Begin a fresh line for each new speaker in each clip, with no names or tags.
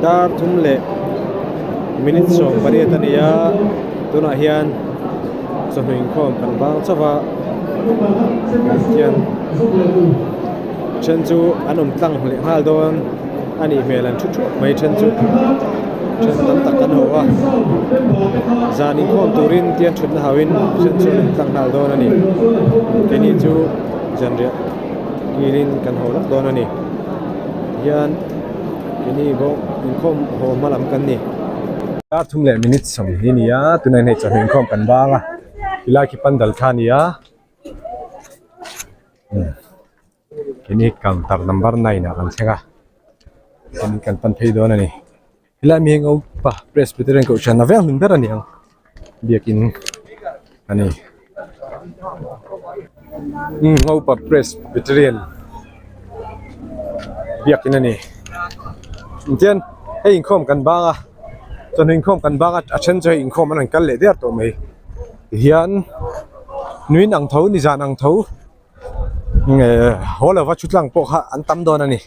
Dar thum leh minute 18 a ni a tunah hian chawhnu inkhawm kan bang chauh a tian then chu an awm tlang leh nghal dawn a nih hmel an thu thup mai then chu then tam tak an ho a zan inkhawm turin tian thutna ho in then chu an awm tlang nghal dawn a ni keini chu zanriah kilin kan ho lawk dawn a ni tihian keini pawh inkhawm haw hma lam kan ni. Dar thum leh minute 20 a ni a tunah hian hei chawhnu inkhawm kan bang a tilai khi pandal kha a ni a keini counter number 9 ah kan thleng a chuanin kan pan phei dawn a ni helai mi hi Ngopa Presbyterian Kohhran a veng hlun ber a ni ang biakin a ni Ngopa Presbyterian biakin a ni tichuan hei inkhawm kan bang a chawhnu inkhawm kan bang a a then chu hei inkhawm an rawn kal leh der tawh mai tihian nuin ang tho nizan ang tho. Nge haw lova thu tlang pawh kha an tam dawn a ni.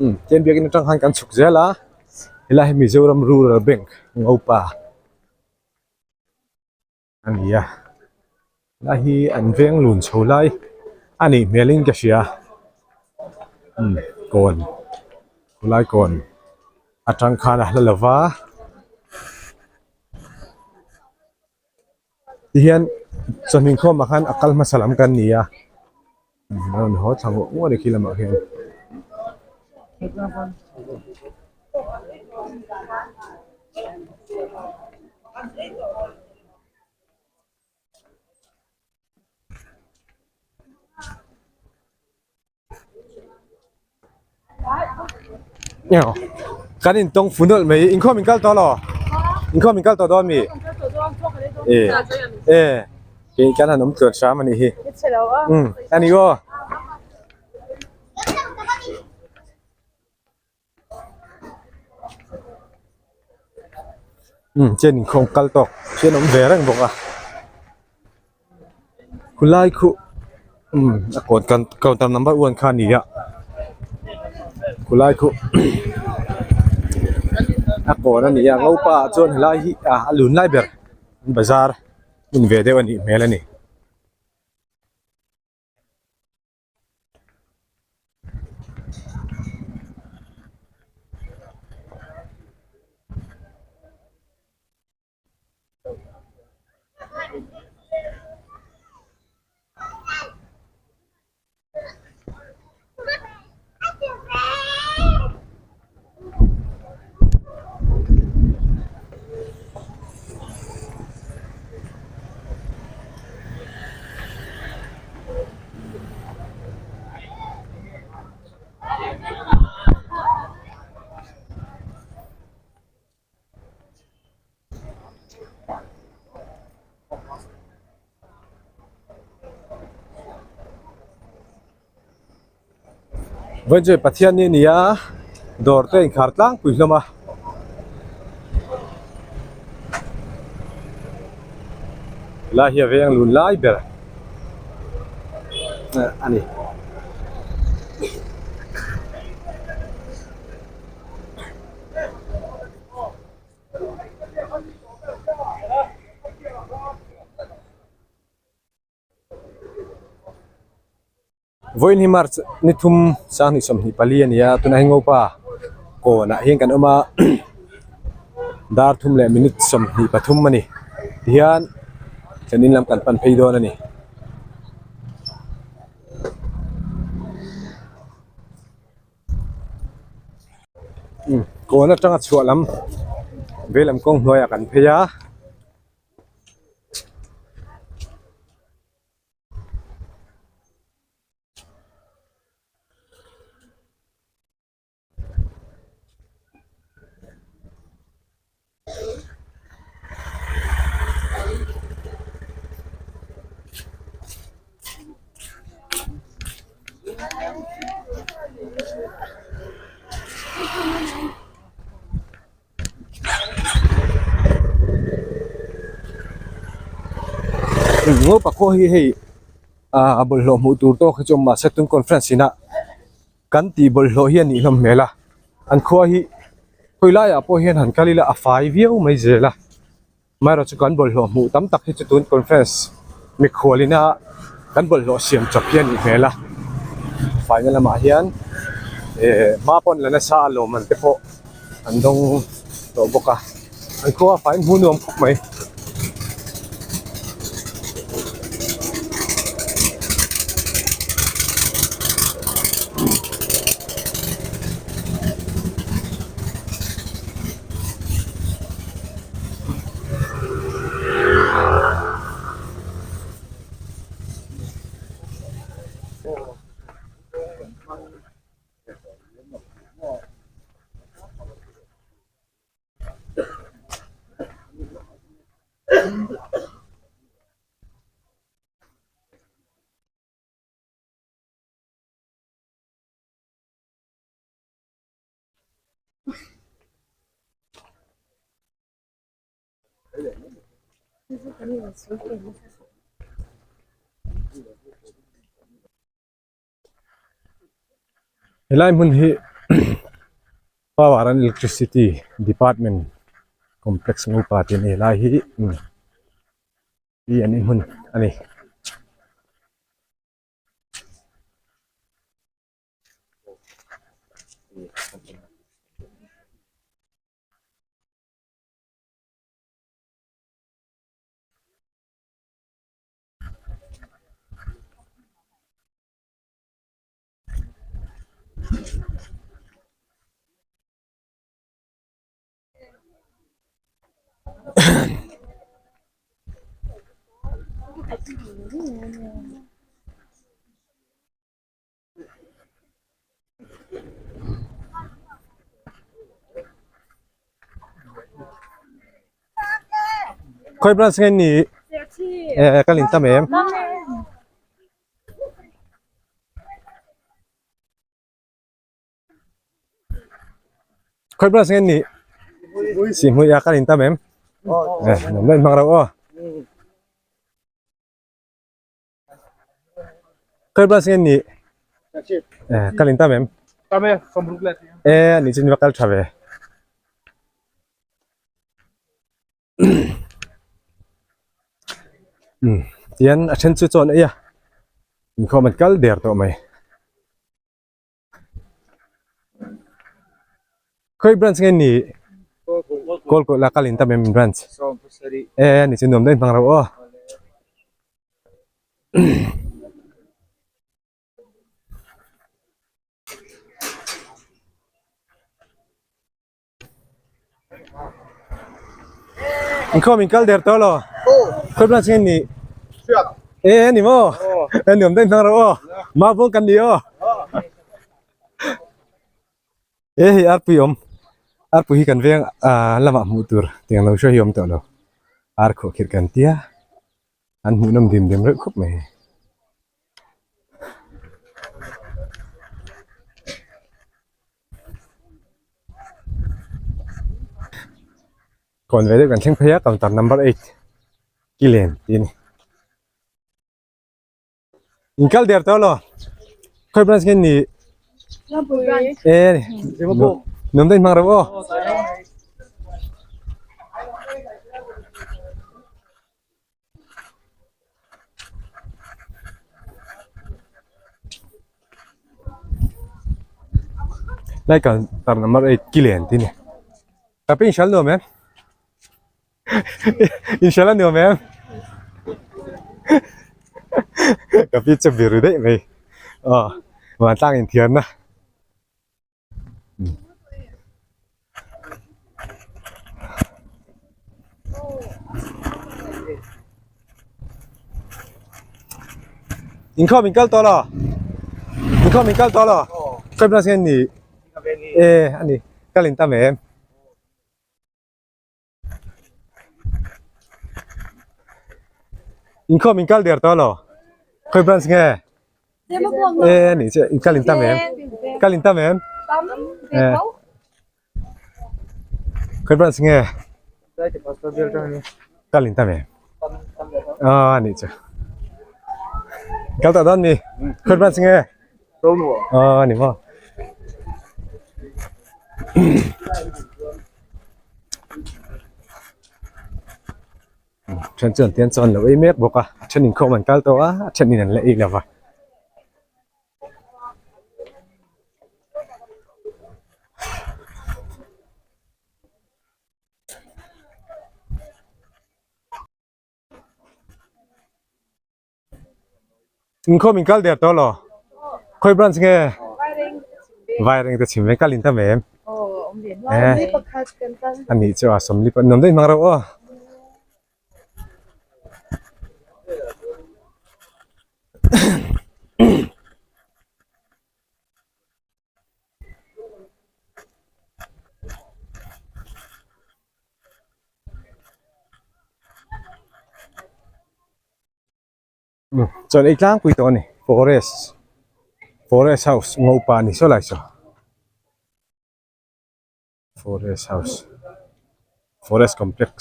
Um tian biakin atang khan kan chhuk zel a helai hi Mizoram Rural Bank Ngopa. A ni a helai hi an veng lun chho lai a nih hmel in ka hria umm kawn khawlai kawn atang khan a hla lo va tihian chawhnu inkhawm ah khan a kal hmasa lam kan ni a. A rawn haw thla ngawh ngawh a ni khi lamah khian. Kan intawng fu nawlh mai inkhawm in kal tawh lo inkhawm in kal tawh dawn mi e e kei kan han awm tluan hram anih hi um ani aw. Um chen inkhawm kal tawk hian awm ve reng bawk a khulai khu um a kawn kan counter number one kha a ni a khulai khu a kawn a ni a ngopa ah chuan helai hi ah a lun lai ber an bazar hmun ve deuh a nih hmel a ni. Vawiin Pathian ni a ni a dawr te a inkhar tlangpui hlawm a. Helai hi a veng lun lai ber a ni. Vawiin hi March ni thum sanghnih 24 a ni a tunah hi Ngopa kawnah hian kan awm a dar thum leh minute 23 a ni tihian thlen in lam kan pan phei dawn a ni. Kawn atanga chhuah lam veilam kawng hnuaiah kan phei a. Ngopa khua hi hei ah bawlhhlawh hmuh tur tawk hi chu awm mahse tun conference inah kan tih bawlhhlawh hi a nih hlawm hmel a an khua hi khawi laiah pawh hian han kal ila a fai viau mai zel a amaherawhchu chu kan bawlhhlawh hmuh tam tak hi chu tun conference mikhual ina kan bawlhhlawh siam chawp hi a nih hmel a faina lamah hian eh hma pawn la nasa a lawmman te pawh an dawng tawh bawk a an khua a fai hmuh nuam khawp mai. Helai hmun hi power and electricity department complex Ngopa tih a ni helai hi hi an in hmun a ni. Khawi branch nge ni eh ka lin tam em khawi branch nge ni sihhmui a ka lin tam em eh nuam daih hmang reuh aw. Khawi branch nge ni eh ka lin tam em
Tam e, sawmruk leh tih.
Eh ani chu ni va kal tha ve. Um tian a then chu chawn ei a inkhawm an kal der tawh mai. Khawi branch nge ni Kawlkawt la kal in tam em branch eh ani chu nuam daih hmang reuh aw. Inkhawm in kal der tawh lo khawi branch nge ni eh ani maw eh nuam daih hmang reuh aw mabawng kan ni aw eh hei arpui awm arpui hi kan veng ah lamah hmuh tur tiang lo hriau hi a awm tawh lo ar khuahkhirh kan tia an hmuhnawm dim dim reuh khawp mai. Kawn ve deuh kan thleng phei a counter number eight kilen tih a ni in kal der tawh lo khawi branch nge ni e nuam daih hmang reuh aw. Lai kan tar number eight kilen tih a ni ka pi inhrial nuam em inhrial a nuam em ka pi chu biru daih mai aw vantlang inthiarna. Inkhawm in kal tawh lo inkhawm in kal tawh lo khawi branch nge ni eh a ni kal in tam em. Inkhawm in kal der tawh lo khawi branch nge eh a nih chiah in kal in tam em kal in tam em eh khawi branch nge kal in tam em A nih chu. Kal tawh dawn mi? Khawi branch nge? A ni maw. Then chuan tian chuan lo ei mek bawk a, a then inkhawm an kal tawh a, a then in an la ei lo va. Inkhawm in kal der tawh lo khawi branch nge Vaireng te chhim veng kal in tam em a nih chu a sawmli pawh nuam daih hmang reuh aw. Chuan ei tlangpui tawh a ni forest forest house ngopa a ni saw lai saw forest house forest complex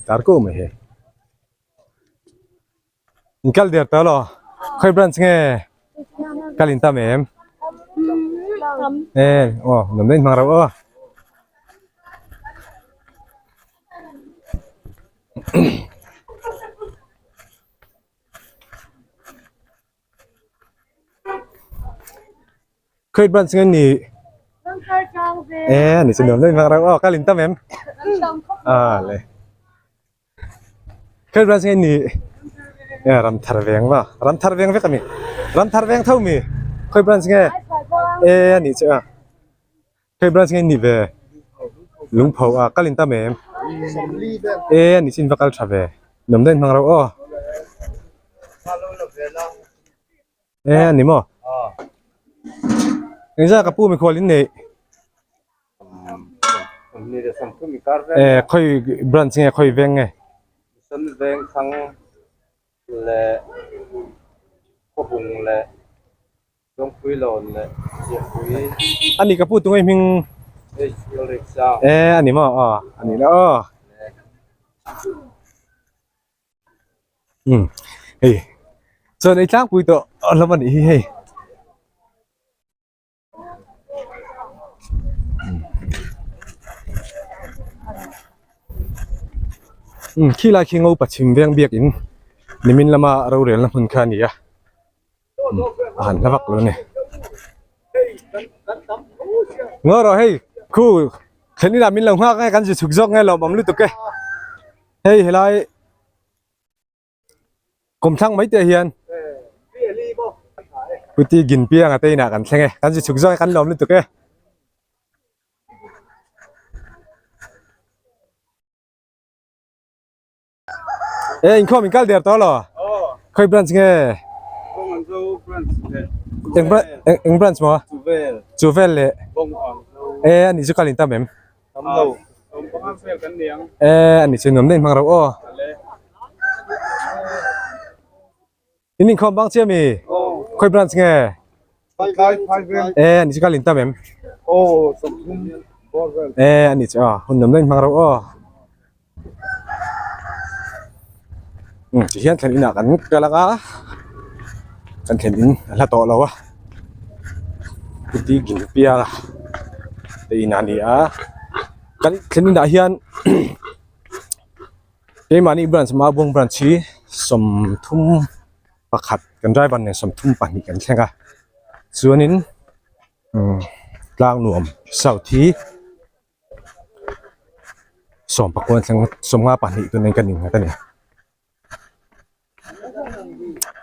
tar ko mai hei in kal der tawh elaw khawi branch nge kal in tam em e aw nuam daih hmang reuh aw. Khawi branch nge ni e ni chu nuam daih hmang reuh aw kal in tam em a le. Khawi branch nge ni e ram thar veng va ram thar veng vek a mi ram thar veng tho mi khawi branch nge e a nih chu a khawi branch nge ni ve lungpho a kal in tam em e a nih chu in va kal tha ve nuam daih hmang reuh aw e a ni maw engzah ka pu mikhual in neih. Eh khawi branch nge khawi veng nge?
Mission veng thlang leh khawbung leh Zawngpui lawn leh Chiahpui.
A ni ka pu tunge hming?
Hei Lalriksang.
Eh a ni maw aw a ni la aw. Umm hei chuan ei tlangpui tawh hlawm a nih hi hei. Khilai khi ngo pachhim veng biakin nimin lama rorelna hmun kha a ni a a han hla vak lo a ni ngaw rawh hei khu thlen inah min lo nghak nge kan zui chhuk zawk nge lawmawm lutuk e hei helai. Kum thlang mai te hian Puti Ginpianga te inah kan thleng e kan zi chhuk zawk e kan lawm lutuk e. E inkhawm in kal der tawh lo khawi branch nge eng branch eng branch maw chuvel leh e ani chu kal in tam em. E ani chu nuam daih hmang reuh aw. In inkhawm bang chiah mi? Khawi branch nge? E ani chu kal in tam em? E ani chu a hun nuam daih hmang reuh aw. Ti hian thlen inah kan kal ang a kan thlen in a hla tawh lo a chuti ginpiang te in a ni a kan thlen inah hian keimahni branch Mabawng branch hi 31 kan driver nen 32 kan thleng a chuanin Tlangnuam south hi. 19 thleng 52 tun in kan innghat a ni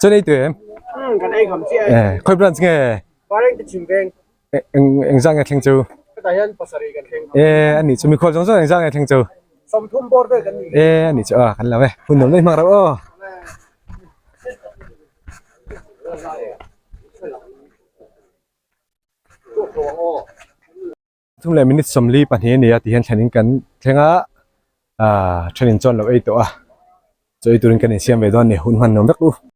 chuan ei tui em
kan ei kham chiah
e khawi branch nge eng eng zah nge thleng chu e ani chu mikhual zawng zawng eng zah nge thleng chu e ani chu a kan lo e hun nuam daih hmang reuh aw. Thum leh minute 42 a ni a tihian thlen in kan thleng a ahh thenin chuan lo ei tawh a chaw ei turin kan insiam ve dawn a ni hun hman nuam vek u.